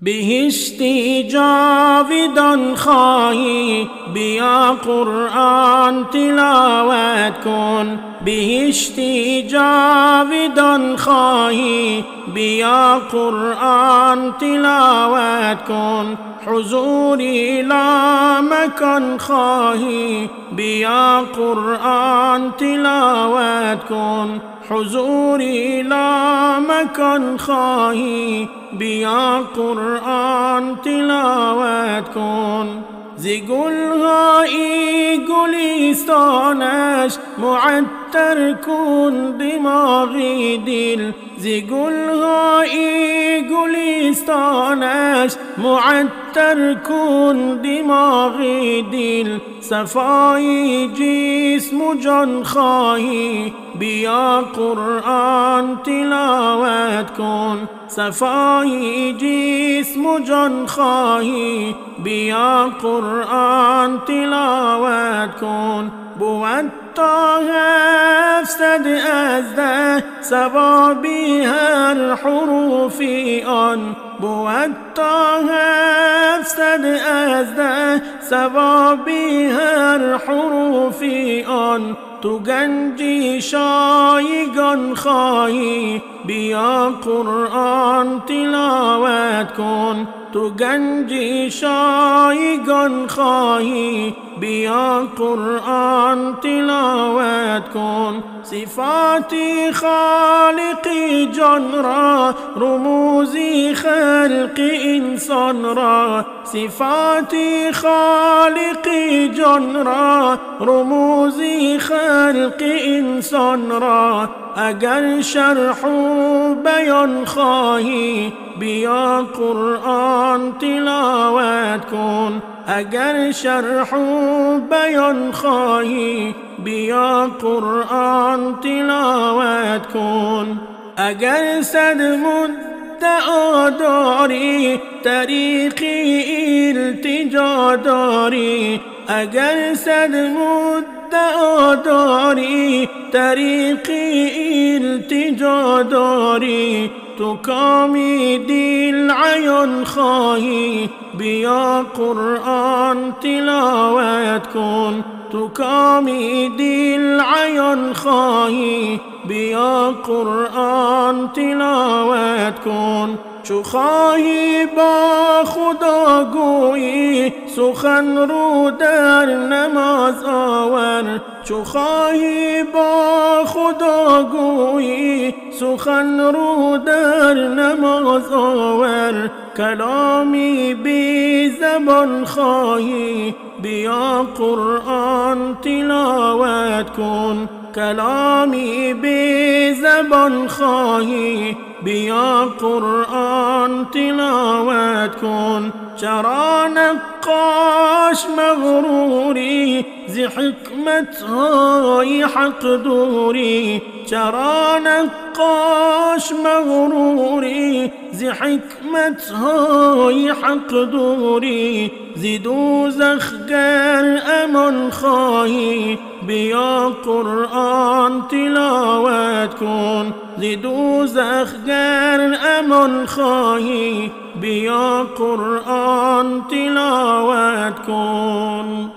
بهشتی جاویدان خواهی بیا قرآن تلاوت کن. بهشتی جاویدان خواهی بیا قرآن تلاوت کن. حضوری لا مکان خواهی بیا قرآن تلاوت کن. حضوری لا مکان خواهی بیا قرآن تلاوت کن. ز گلهای گلستانش معطر کن دماغی دل. ز گلهای گلستانش معطر کن دماغی دل. صفای جسم و جان خواهی بیا قرآن تلاوت کن. صفای جسم و جان خواهی بیا قرآن تلاوت کن. بود تا 700 از 10 ثوابی هر حروفی آن. بود تا 700 از 10 ثوابی هر حروفی آن. تو گنجی شایگان خواهی بیا قرآن تلاوت کن. تو گنجی شایگان خواهی بیا قرآن تلاوت کن. صفات خالق جان را رموزی خلق انسان را. صفات خالق جان را رموزی خلق انسان را. اگر شرح و بیان خواهی بیا قرآن تلاوت کن. اگر شرح و بیان خواهی بیا قرآن تلاوت کن. اگر صد مدعا داری طریقی التجا داری. اگر صد مدعا داری طریقی التجا داری. تو کامی دل عیان خواهی بیا قرآن تلاوت کن. تو کامی دل عیان خواهی بیا قرآن تلاوت کن. چو خواهی با خدا گویی سخن رو در نماز آور. چو خواهی با خدا گویی سخن رو در نماز آور. کلامی بی زبان خواهی بیا قرآن تلاوت کن. کلامی بی زبان خواهی بیا قرآن تلاوت کن. چرا نقاش مغروری ز حکمت های حق دوری. چرا نقاش مغروری ز حکمت های حق دوری. ز دوزخ گر امان خواهی بیا قرآن تلاوت کن. ز دوزخ گر امان خواهی بیا قرآن تلاوت کن.